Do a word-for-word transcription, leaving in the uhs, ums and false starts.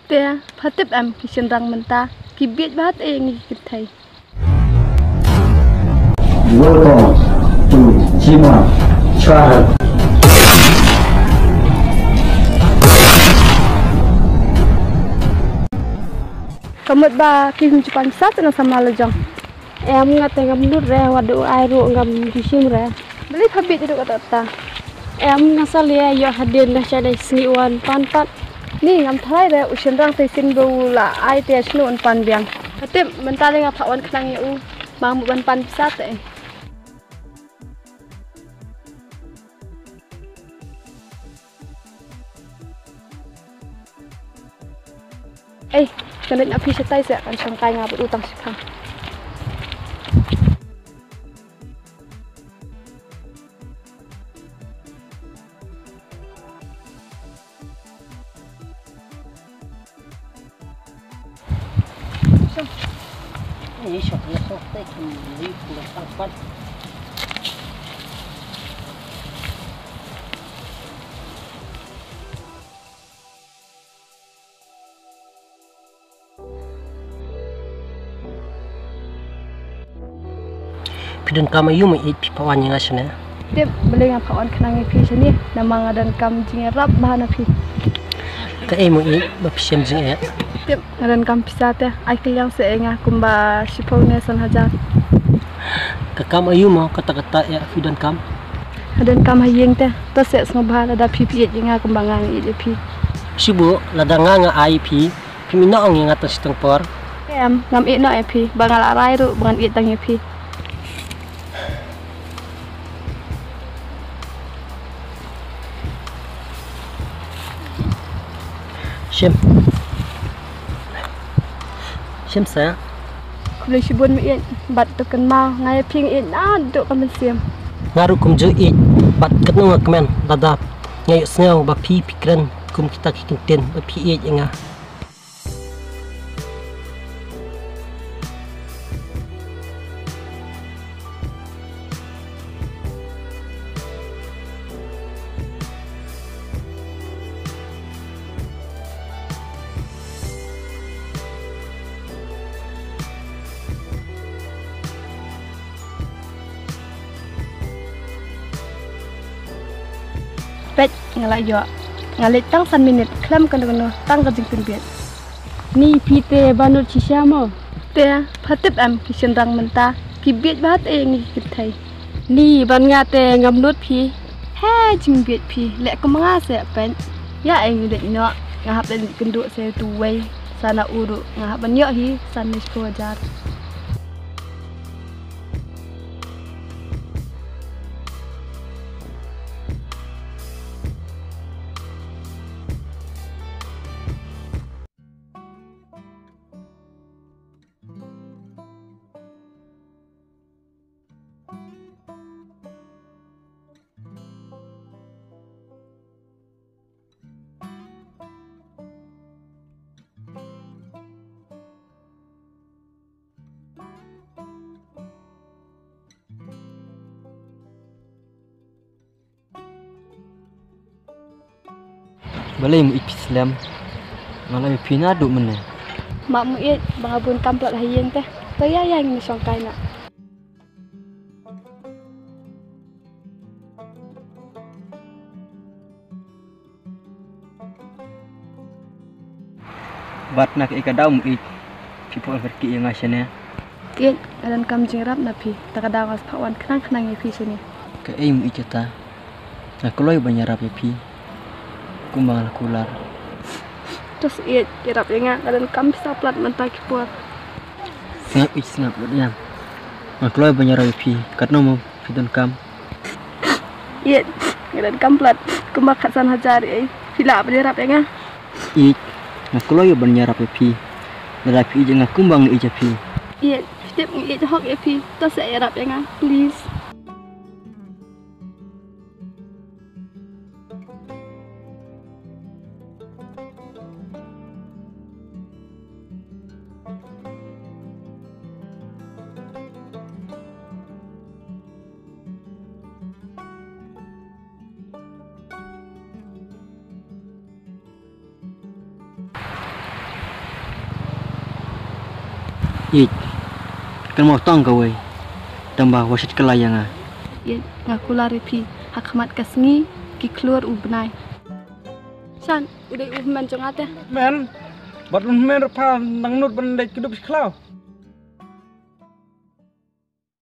Te pha tip em ki shynrang mynta ki bieit bha te ïa ngi ki kynthei. Welcome to Jima Channel. Ka mut ba ki hum chupan sat na samla la jong. Em, nga te ngam nud re, wat u ai ruh ngam ju shim re. Beli pha bit ruh kata ta. Em, nga sa leh ïoh hadien na sha dei sngi wan pan pat. Ni ngam tharai re u shynrang te sin ba u la ai te shnu un pan biang. Ka tip mynta le nga pha wan khnang ïa u. Ba mu ban pan pisa te. Ei, kan dei na phi shatai se kan shong kai nga bad utang shipang. Phi donkam aïu mo ïeit phi pha wan ïa nga shane? Tip, balei nga pha wan khnang ïa phi shane, namar nga donkam jingïarap bha na phi. Kaei mo ïeit ba phi shem jingeh? Tip, nga donkam pisa te, ai kylliang seh ïa nga kumba shiphew ne san hajar. Ka kam aïu mo kata kata ïa phi donkam? Nga donkam ha ïing te, to seh sngewbha lada phi phi ïeit ïa nga kumba nga ïeit ïa phi. Shu buh, lada nga nga ai ïa phi, phim ïeh noh ïa nga tang shi tang por? Em, ngam ïeh noh ïa phi, ba nga la rai ruh ba ngan ïeit tang ïa phi. Shim. Shim sa. Khublei shibun mo ïeit, bad to kynmaw nga ïa phi nga ïeit naduh ka mynsiem. Nga ruh kumjuh ïeit, bad katno nga kmen lada nga ïohsngew ba phi phi kren kum kita ki kyntien ba phi ïeit ïa nga. Peit, nga la ïoh. Nga leit tang san minit, khlem kano kano, tang ka jingpynbieit. Ni phi te ba nud shisha mo? Te, pha tip em ki shynrang mynta, ki bieit bha te ïa ngi ki kynthei. Ni ban nga te ngam nud phi. He, jingbieit phi, leh kum nga seh peit. Ïa, ïa ngi leit noh, nga hap leit kynduh seh utu uwei. Sa na u ruh, nga hap ban ïoh hi, san ne shiphew hajar. Balei mo ïeit phi slem? Nga la ïa phi naduh mynne. Map mo ïeit, ba nga bun kam plat ha ïing te. To ïa ïa ngin shong kai na. Bad na kaei ka daw mo ïeit phi pha wan pyrkhi ïa nga shane? Ïeit, nga donkam jingïarap na phi, ta ka daw nga sa pha wan khnang khnang ïa phi shane. Kaei mo ïeit kata? Nga kloi ban ïarap ïa phi kumba nga la kular. To sa ïeit, ïarap ïa nga, nga donkam pisa plat mynta ki por. Sngap ïeit sngap, bad ïa nga kloi ban ïarap ïa phi, katno mo phi donkam? Ïeit, nga donkam plat kumba khatsan hajar ïa, phi lah ban ïarap ïa nga? Ïeit, nga kloi ban ïarap ïa phi. Lada phi ïeit ïa nga kumba nga ïeit ïa phi. Ïeit, phi tip nga ïeit hok ïa phi. To sa ïarap ïa nga, please. Ïeit, kan mo tong kawei. Tang ba wa shit kylla ïa nga. Ïeit, nga kular ïa phi, ha khmat ka sngi ki khlur u bnai. Shan, u dei u hynmen jong nga te. Men, bad u hynmen ruh pha nang nud ban leit kdup shi khlaw.